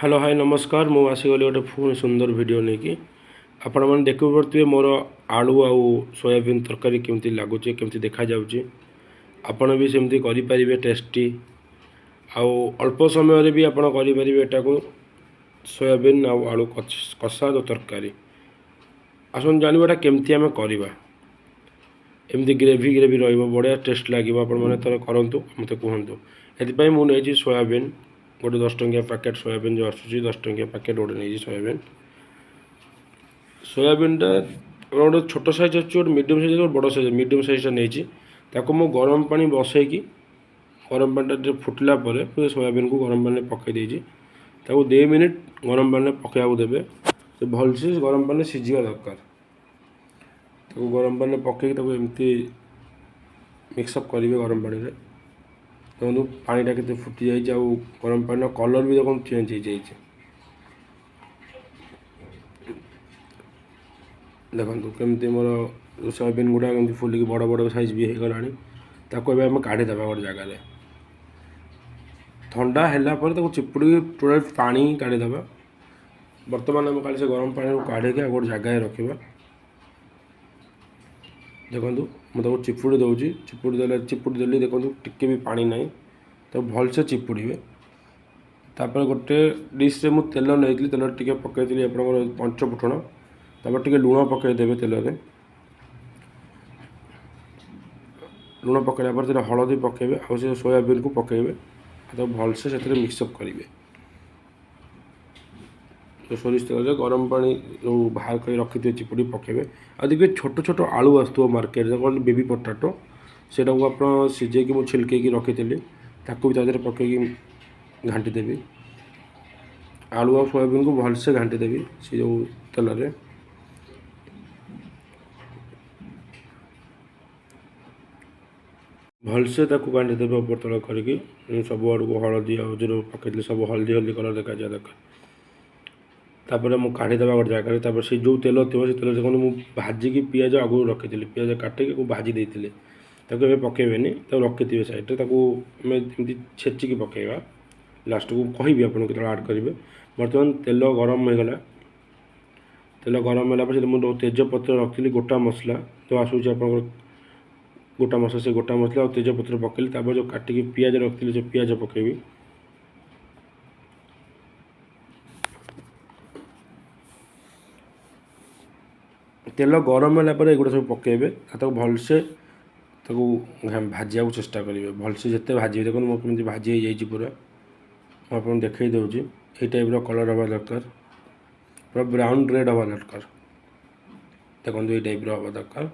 Hello high ନମସ୍କାର। ମୁଁ ଆସିଗଲି ଗୋଟେ ପୁଣି ସୁନ୍ଦର ଭିଡ଼ିଓ ନେଇକି। ଆପଣମାନେ ଦେଖିପାରୁଥିବେ ମୋର ଆଳୁ ଆଉ ସୋୟାବିନ୍ ତରକାରୀ କେମିତି ଲାଗୁଛି, କେମିତି ଦେଖାଯାଉଛି। ଆପଣ ବି ସେମିତି କରିପାରିବେ, ଟେଷ୍ଟି ଆଉ ଅଳ୍ପ ସମୟରେ ବି ଆପଣ କରିପାରିବେ ଏଟାକୁ। ସୋୟାବିନ୍ ଆଉ ଆଳୁ କଷା ଯେଉଁ ତରକାରୀ, ଆସନ୍ତୁ ଜାଣିବା ଏଟା କେମିତି ଆମେ କରିବା। ଏମିତି ଗ୍ରେଭି ଗ୍ରେଭି ରହିବ, ବଢ଼ିଆ ଟେଷ୍ଟ ଲାଗିବ। ଆପଣମାନେ ଥରେ କରନ୍ତୁ, ମୋତେ କୁହନ୍ତୁ। ଏଥିପାଇଁ ମୁଁ ନେଇଛି ସୋୟାବିନ୍ ଗୋଟେ 10 ଟଙ୍କିଆ ପ୍ୟାକେଟ୍। ସୋୟାବିନ୍ ଯେଉଁ ଆସୁଛି 10 ଟଙ୍କିଆ ପ୍ୟାକେଟ୍ ଗୋଟେ ନେଇଛି ସୋୟାବିନ୍। ସୋୟାବିନ୍ଟା ଗୋଟେ ଛୋଟ ସାଇଜ୍ ଅଛି, ଗୋଟେ ମିଡ଼ିୟମ୍ ସାଇଜ୍, ଗୋଟେ ବଡ଼ ସାଇଜ୍। ମିଡ଼ିୟମ୍ ସାଇଜ୍ଟା ନେଇଛି। ତାକୁ ମୁଁ ଗରମ ପାଣି ବସେଇକି, ଗରମ ପାଣିଟା ଟିକେ ଫୁଟିଲା ପରେ ମୁଁ ସୋୟାବିନ୍କୁ ଗରମ ପାଣିରେ ପକାଇ ଦେଇଛି। ତାକୁ 2 ମିନିଟ୍ ଗରମ ପାଣିରେ ପକାଇବାକୁ ଦେବେ। ସେ ଭଲସେ ଗରମ ପାଣିରେ ସିଝିବା ଦରକାର। ତାକୁ ଗରମ ପାଣିରେ ପକାଇକି ତାକୁ ଏମିତି ମିକ୍ସଅପ୍ କରିବେ ଗରମ ପାଣିରେ। ଦେଖନ୍ତୁ ପାଣିଟା କେତେ ଫୁଟି ଯାଇଛି ଆଉ ଗରମ ପାଣିର କଲର୍ ବି ଦେଖନ୍ତୁ ଚେଞ୍ଜ ହେଇଯାଇଛି। ଦେଖନ୍ତୁ କେମିତି ମୋର ସୋୟାବିନ୍ ଗୁଡ଼ା କେମିତି ଫୁଲିକି ବଡ଼ ବଡ଼ ସାଇଜ୍ ବି ହେଇଗଲାଣି। ତାକୁ ଏବେ ଆମେ କାଢ଼ିଦେବା ଗୋଟେ ଜାଗାରେ। ଥଣ୍ଡା ହେଲା ପରେ ତାକୁ ଚିପୁଡ଼ିକି ଟୋଟାଲ୍ ପାଣି କାଢ଼ିଦେବା। ବର୍ତ୍ତମାନ ଆମେ କାଲି ସେ ଗରମ ପାଣିରୁ କାଢ଼ିକି ଆଉ ଗୋଟେ ଜାଗାରେ ରଖିବା। ଦେଖନ୍ତୁ, ମୁଁ ତାକୁ ଚିପୁଡ଼ି ଦେଉଛି। ଚିପୁଡ଼ି ଦେଲେ, ଚିପୁଡ଼ି ଦେଲି, ଦେଖନ୍ତୁ ଟିକେ ବି ପାଣି ନାହିଁ। ତାକୁ ଭଲସେ ଚିପୁଡ଼ିବେ। ତାପରେ ଗୋଟେ ଡିସ୍ରେ ମୁଁ ତେଲ ନେଇଥିଲି, ତେଲ ଟିକେ ପକାଇଥିଲି ଆପଣଙ୍କର ପଞ୍ଚ ଫୁଟଣ। ତାପରେ ଟିକେ ଲୁଣ ପକାଇଦେବେ ତେଲରେ। ଲୁଣ ପକାଇଲା ପରେ ସେଥିରେ ହଳଦୀ ପକାଇବେ ଆଉ ସେ ସୋୟାବିନ୍କୁ ପକାଇବେ ଆଉ ତାକୁ ଭଲସେ ସେଥିରେ ମିକ୍ସଅପ୍ କରିବେ। ସୋରିଷ ତେଲରେ ଗରମ ପାଣି ଯେଉଁ ବାହାର କରି ରଖିଥିବେ ଚିପୁଡ଼ି ପକାଇବେ। ଆଉ ଦେଖିବେ ଛୋଟ ଛୋଟ ଆଳୁ ଆସୁଥିବ ମାର୍କେଟରେ, କ'ଣ ବେବି ପଟାଟୋ, ସେଇଟାକୁ ଆପଣ ସିଝେଇକି ମୁଁ ଛିଲକେଇକି ରଖିଥିଲି, ତାକୁ ବି ତା ଦେହରେ ପକାଇକି ଘାଣ୍ଟି ଦେବି। ଆଳୁ ଆଉ ସୋୟାବିନ୍କୁ ଭଲସେ ଘାଣ୍ଟି ଦେବି ସେ ଯେଉଁ ତେଲରେ। ଭଲସେ ତାକୁ ଘାଣ୍ଟି ଦେବେ ଉପର ତଳ କରିକି ସବୁ ଆଡ଼କୁ। ହଳଦୀ ଆଉ ଯେଉଁ ପକାଇଥିଲି ସବୁ ହଳଦୀ ହଳଦୀ କଲର୍ ଦେଖାଯିବା ଦରକାର। ତାପରେ ମୁଁ କାଢ଼ିଦେବା ଗୋଟେ ଜାଗାରେ। ତାପରେ ସେ ଯେଉଁ ତେଲ ଥିବ, ସେ ତେଲ ଦେଖନ୍ତୁ, ମୁଁ ଭାଜିକି ପିଆଜ ଆଗରୁ ରଖିଥିଲି। ପିଆଜ କାଟିକି ଭାଜି ଦେଇଥିଲି। ତାକୁ ଏବେ ପକାଇବେନି, ତାକୁ ରଖିଥିବେ ସାଇଡ଼୍ରେ। ତାକୁ ଆମେ ଏମିତି ଛେଚିକି ପକାଇବା ଲାଷ୍ଟକୁ, କହିବି ଆପଣଙ୍କୁ କେତେବେଳେ ଆଡ଼୍ କରିବେ। ବର୍ତ୍ତମାନ ତେଲ ଗରମ ହୋଇଗଲା। ତେଲ ଗରମ ହେଲା ପରେ ମୁଁ ଯେଉଁ ତେଜପତ୍ର ରଖିଥିଲି, ଗୋଟା ମସଲା ଯେଉଁ ଆସୁଛି ଆପଣଙ୍କର ଗୋଟା ମସଲା, ସେ ଗୋଟା ମସଲା ଆଉ ତେଜପତ୍ର ପକାଇଲି। ତାପରେ ଯେଉଁ କାଟିକି ପିଆଜ ରଖିଥିଲି, ସେ ପିଆଜ ପକାଇବି। ତେଲ ଗରମ ହେଲା ପରେ ଏଗୁଡ଼ା ସବୁ ପକାଇବେ ଆଉ ତାକୁ ଭଲସେ ତାକୁ ଭାଜିବାକୁ ଚେଷ୍ଟା କରିବେ। ଭଲସେ ଯେତେ ଭାଜିବେ, ଦେଖନ୍ତୁ ମୁଁ କେମିତି ଭାଜି ହେଇଯାଇଛି ପୁରା, ମୁଁ ଆପଣଙ୍କୁ ଦେଖାଇ ଦେଉଛି। ଏଇ ଟାଇପ୍ର କଲର୍ ହେବା ଦରକାର, ପୁରା ବ୍ରାଉନ୍ ରେଡ଼୍ ହେବା ଦରକାର। ଦେଖନ୍ତୁ, ଏଇ ଟାଇପ୍ର ହେବା ଦରକାର।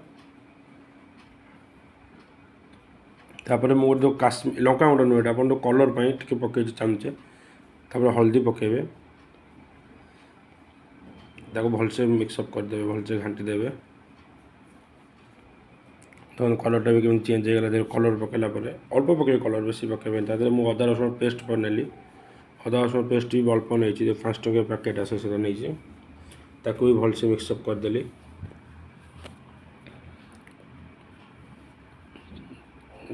ତାପରେ ମୁଁ ଗୋଟେ ଯେଉଁ କାଶ୍ମୀର ଲଙ୍କା ଗୁଣ୍ଡ ନୁହେଁ, ଏଇଟା ଆପଣ ଯେଉଁ କଲର୍ ପାଇଁ ଟିକେ ପକାଇଛି ଚାମଚେ। ତାପରେ ହଳଦୀ ପକାଇବେ। ତାକୁ ଭଲସେ ମିକ୍ସଅପ୍ କରିଦେବେ, ଭଲସେ ଘାଣ୍ଟି ଦେବେ। ଦେଖନ୍ତୁ କଲର୍ଟା ବି କେମିତି ଚେଞ୍ଜ ହେଇଗଲା। କଲର୍ ପକାଇଲା ପରେ ଅଳ୍ପ ପକାଇବେ କଲର୍, ବେଶୀ ପକାଇବେନି। ତା ଦେହରେ ମୁଁ ଅଦା ରସୁଣ ପେଷ୍ଟ ବନେଇଲି। ଅଦା ରସୁଣ ପେଷ୍ଟ ବି ଅଳ୍ପ ନେଇଛି, ଯେଉଁ 5 ଟଙ୍କିଆ ପ୍ୟାକେଟ୍ ଆସେ ସେଇଟା ନେଇଛି। ତାକୁ ବି ଭଲସେ ମିକ୍ସଅପ୍ କରିଦେଲି।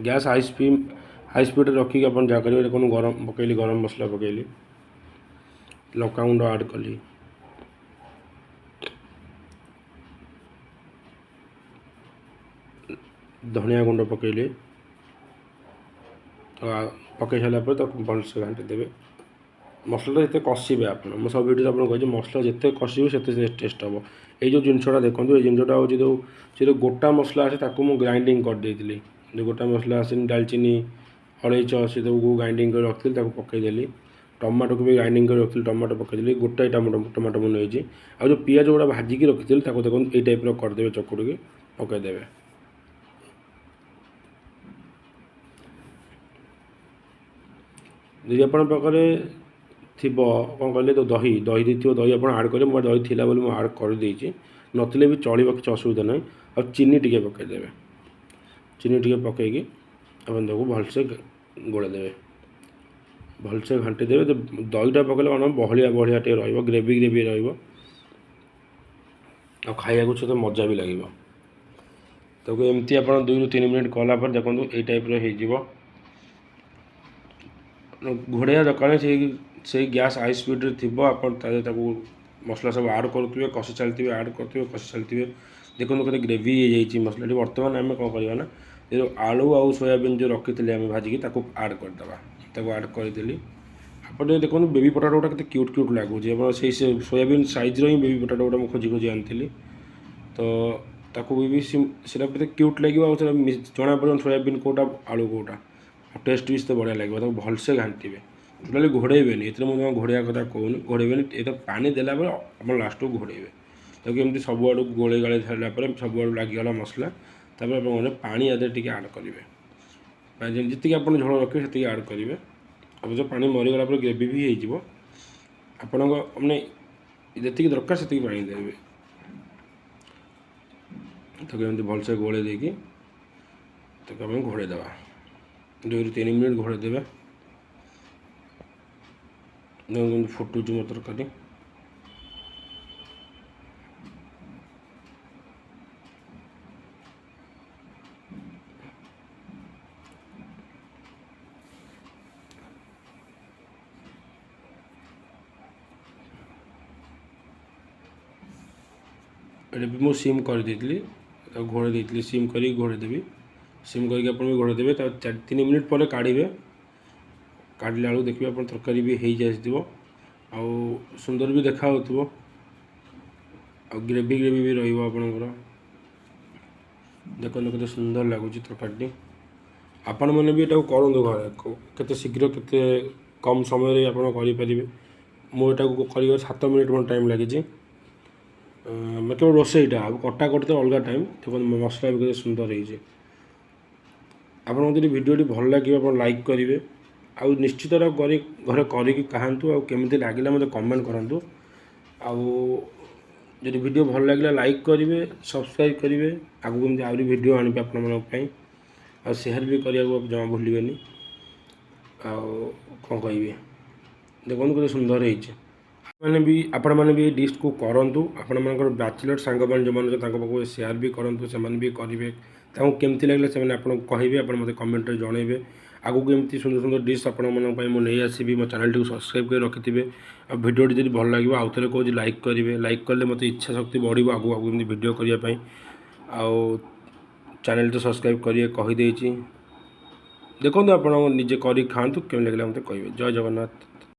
ଗ୍ୟାସ୍ ହାଇ ସ୍ପିଡ଼ରେ ରଖିକି ଆପଣ ଯାହା କରିବେ। ଦେଖନ୍ତୁ, ଗରମ ପକାଇଲି, ଗରମ ମସଲା ପକାଇଲି, ଲଙ୍କାଗୁଣ୍ଡ ଆଡ଼୍ କଲି, ଧନିଆ ଗୁଣ୍ଡ ପକାଇଲି। ପକାଇ ସାରିଲା ପରେ ତାକୁ ଭଲସେ ଘାଣ୍ଟି ଦେବେ। ମସଲାଟା ଯେତେ କଷିବେ ଆପଣ, ମୁଁ ସବୁ ଭିଡ଼ିଓରେ ଆପଣଙ୍କୁ କହିଛି, ମସଲା ଯେତେ କଷିବେ ସେତେ ଟେଷ୍ଟ ହେବ। ଏଇ ଯେଉଁ ଜିନିଷଟା ଦେଖନ୍ତୁ, ଏଇ ଜିନିଷଟା ହେଉଛି ଯେଉଁ ସେ ଯେଉଁ ଗୋଟା ମସଲା ଆସେ, ତାକୁ ମୁଁ ଗ୍ରାଇଣ୍ଡିଙ୍ଗ କରିଦେଇଥିଲି। ଯେଉଁ ଗୋଟା ମସଲା ଆସେନି, ଡାଲଚିନି, ଅଳେଇଚ, ସେ ସବୁକୁ ଗ୍ରାଇଣ୍ଡିଙ୍ଗ କରି ରଖିଥିଲି, ତାକୁ ପକାଇଦେଲି। ଟମାଟୋକୁ ବି ଗ୍ରାଇଣ୍ଡିଙ୍ଗ କରି ରଖିଥିଲି, ଟମାଟୋ ପକାଇଦେଲି। ଗୋଟାଏ ଟମାଟୋ ମୁଁ ନେଇଛି। ଆଉ ଯେଉଁ ପିଆଜ ଗୁଡ଼ା ଭାଜିକି ରଖିଥିଲି, ତାକୁ ଦେଖନ୍ତୁ ଏଇ ଟାଇପ୍ର କରିଦେବେ, ଚକୁଡ଼ିକି ପକାଇଦେବେ। ଯଦି ଆପଣଙ୍କ ପାଖରେ ଥିବ, କ'ଣ କହିଲେ, ତ ଦହି ଦେଇଥିବ, ଦହି ଆପଣ ଆଡ଼୍ କରିବେ। ମୋ ଦହି ଥିଲା ବୋଲି ମୁଁ ଆଡ଼୍ କରିଦେଇଛି, ନଥିଲେ ବି ଚଳିବ, କିଛି ଅସୁବିଧା ନାହିଁ। ଆଉ ଚିନି ଟିକେ ପକାଇଦେବେ। ଚିନି ଟିକେ ପକାଇକି ଆପଣ ତାକୁ ଭଲସେ ଗୋଳେଇ ଦେବେ, ଭଲସେ ଘାଣ୍ଟି ଦେବେ। ଦହିଟା ପକାଇଲେ କ'ଣ ବହଳିଆ ବହଳିଆ ଟିକେ ରହିବ, ଗ୍ରେଭି ଗ୍ରେଭି ରହିବ ଆଉ ଖାଇବାକୁ ସହିତ ମଜା ବି ଲାଗିବ। ତାକୁ ଏମିତି ଆପଣ 2ରୁ 3 ମିନିଟ୍ କଲା ପରେ ଦେଖନ୍ତୁ ଏଇ ଟାଇପ୍ର ହେଇଯିବ। ଘୋଡ଼େଇବା ଦରକାର ନାହିଁ, ସେଇ ସେଇ ଗ୍ୟାସ୍ ହାଇ ସ୍ପିଡ଼ରେ ଥିବ, ଆପଣ ତା ତାକୁ ମସଲା ସବୁ ଆଡ଼୍ କରୁଥିବେ, କଷି ଚାଲିଥିବେ, ଆଡ଼୍ କରୁଥିବେ, କଷି ଚାଲିଥିବେ। ଦେଖନ୍ତୁ କେତେ ଗ୍ରେଭି ହେଇଯାଇଛି ମସଲାଟି। ବର୍ତ୍ତମାନ ଆମେ କ'ଣ କରିବା ନା, ଏ ଯେଉଁ ଆଳୁ ଆଉ ସୋୟାବିନ୍ ଯେଉଁ ରଖିଥିଲେ ଆମେ ଭାଜିକି, ତାକୁ ଆଡ଼୍ କରିଦେବା। ତାକୁ ଆଡ଼୍ କରିଦେଲି। ଆପଣ ଟିକେ ଦେଖନ୍ତୁ, ବେବି ପଟାଟୋ ଗୁଡ଼ା କେତେ କ୍ୟୁଟ୍ କ୍ୟୁଟ୍ ଲାଗୁଛି। ଆପଣ ସେଇ ସେ ସୋୟାବିନ୍ ସାଇଜ୍ର ହିଁ ବେବି ପଟାଟୋ ଗୁଡ଼ା ମୁଁ ଖୋଜି ଖୋଜି ଆଣିଥିଲି। ତ ତାକୁ ବି ସେଇଟା କେତେ କ୍ୟୁଟ୍ ଲାଗିବ, ଆଉ ସେଇଟା ଜଣାପଡ଼ିବନି ସୋୟାବିନ୍ କେଉଁଟା, ଆଳୁ କେଉଁଟା, ଆଉ ଟେଷ୍ଟ ବି ସେତେ ବଢ଼ିଆ ଲାଗିବ। ତାକୁ ଭଲସେ ଘାଣ୍ଟିବେ, ଟୋଟାଲି ଘୋଡ଼େଇବେନି। ଏଥିରେ ମୁଁ ଜମା ଘୋଡ଼େଇବା କଥା କହୁନି, ଘୋଡ଼େଇବେନି। ଏଇଟା ପାଣି ଦେଲା ପରେ ଆପଣ ଲାଷ୍ଟକୁ ଘୋଡ଼େଇବେ। ତାକୁ ଏମିତି ସବୁଆଡ଼ୁ ଗୋଳେଇ ଗାଳେଇ ସାରିଲା ପରେ, ସବୁଆଡ଼ୁ ଲାଗିଗଲା ମସଲା, ତାପରେ ଆପଣ ପାଣି ଆ ଦେହରେ ଟିକେ ଆଡ଼୍ କରିବେ। ଯେତିକି ଆପଣ ଝୋଳ ରଖିବେ, ସେତିକି ଆଡ଼୍ କରିବେ। ଅବଶ୍ୟ ପାଣି ମରିଗଲା ପରେ ଗ୍ରେଭି ବି ହେଇଯିବ। ଆପଣଙ୍କ ମାନେ ଯେତିକି ଦରକାର ସେତିକି ପାଣି ଦେବେ। ତାକୁ ଏମିତି ଭଲସେ ଗୋଳେଇ ଦେଇକି ତାକୁ ଆମେ ଘୋଡ଼େଇ ଦେବା। 2ରୁ 3 ମିନିଟ୍ ଘୋଡ଼େଇ ଦେବେ। ଦେଖନ୍ତୁ କେମିତି ଫୁଟୁଛି ମୋ ତରକାରୀ। ଏଇଟା ବି ମୁଁ ସିମ୍ କରିଦେଇଥିଲି, ତାକୁ ଘୋଡ଼େଇ ଦେଇଥିଲି। ସିମ୍ କରିକି ଘୋଡ଼େଇ ଦେବି। ସିମ୍ କରିକି ଆପଣ ବି ଘୋଡ଼େଇ ଦେବେ। ତା 4-3 ମିନିଟ୍ ପରେ କାଢ଼ିବେ। କାଢ଼ିଲା ବେଳକୁ ଦେଖିବେ ଆପଣ ତରକାରୀ ବି ହେଇଯାଇଥିବ, ଆଉ ସୁନ୍ଦର ବି ଦେଖାହେଉଥିବ, ଆଉ ଗ୍ରେଭି ଗ୍ରେଭି ବି ରହିବ ଆପଣଙ୍କର। ଦେଖନ୍ତୁ କେତେ ସୁନ୍ଦର ଲାଗୁଛି ତରକାରୀଟି। ଆପଣମାନେ ବି ଏଟାକୁ କରନ୍ତୁ ଘରେ। କେତେ ଶୀଘ୍ର, କେତେ କମ୍ ସମୟରେ ଆପଣ କରିପାରିବେ। ମୁଁ ଏଟାକୁ କରିବାକୁ 7 ମିନିଟ୍ ମୋର ଟାଇମ୍ ଲାଗିଛି କେବଳ ରୋଷେଇଟା, ଆଉ କଟାକଟି ତ ଅଲଗା ଟାଇମ୍। ଦେଖନ୍ତୁ, ମସଲା ବି କେତେ ସୁନ୍ଦର ହେଇଛି। ଆପଣଙ୍କୁ ଯଦି ଭିଡ଼ିଓଟି ଭଲ ଲାଗିବ, ଆପଣ ଲାଇକ୍ କରିବେ, ଆଉ ନିଶ୍ଚିତ କରି ଘରେ କରିକି ଖାଆନ୍ତୁ, ଆଉ କେମିତି ଲାଗିଲା ମୋତେ କମେଣ୍ଟ କରନ୍ତୁ। ଆଉ ଯଦି ଭିଡ଼ିଓ ଭଲ ଲାଗିଲା, ଲାଇକ୍ କରିବେ, ସବସ୍କ୍ରାଇବ୍ କରିବେ। ଆଗକୁ ଏମିତି ଆହୁରି ଭିଡ଼ିଓ ଆଣିବି ଆପଣମାନଙ୍କ ପାଇଁ। ଆଉ ସେୟାର ବି କରିବାକୁ ଜମା ଭୁଲିବେନି। ଆଉ କ'ଣ କହିବି, ଦେଖନ୍ତୁ କେତେ ସୁନ୍ଦର ହେଇଛି। ଆପଣମାନେ ବି ଏଇ ଡିଶ୍କୁ କରନ୍ତୁ। ଆପଣମାନଙ୍କର ବ୍ୟାଚଲର୍ ସାଙ୍ଗମାନେ ଯେଉଁମାନେ ଅଛନ୍ତି, ତାଙ୍କ ପାଖକୁ ସେୟାର ବି କରନ୍ତୁ। ସେମାନେ ବି କରିବେ। ତାଙ୍କୁ କେମିତି ଲାଗିଲା ସେମାନେ ଆପଣଙ୍କୁ କହିବେ। ଆପଣ ମୋତେ କମେଣ୍ଟରେ ଜଣାଇବେ। ଆଗକୁ ଏମିତି ସୁନ୍ଦର ସୁନ୍ଦର ଡିଶ୍ ଆପଣମାନଙ୍କ ପାଇଁ ମୁଁ ନେଇ ଆସିବି। ମୋ ଚ୍ୟାନେଲଟିକୁ ସବସ୍କ୍ରାଇବ୍ କରି ରଖିଥିବେ। ଆଉ ଭିଡ଼ିଓଟି ଯଦି ଭଲ ଲାଗିବ, ଆଉ ଥରେ କହୁଛି, ଲାଇକ୍ କରିବେ। ଲାଇକ୍ କଲେ ମୋତେ ଇଚ୍ଛା ଶକ୍ତି ବଢ଼ିବ ଆଗକୁ ଆଗକୁ ଏମିତି ଭିଡ଼ିଓ କରିବା ପାଇଁ। ଆଉ ଚ୍ୟାନେଲଟି ସବସ୍କ୍ରାଇବ୍ କରିବେ କହିଦେଇଛି। ଦେଖନ୍ତୁ, ଆପଣ ନିଜେ କରିକି ଖାଆନ୍ତୁ, କେମିତି ଲାଗିଲା ମୋତେ କହିବେ। ଜୟ ଜଗନ୍ନାଥ।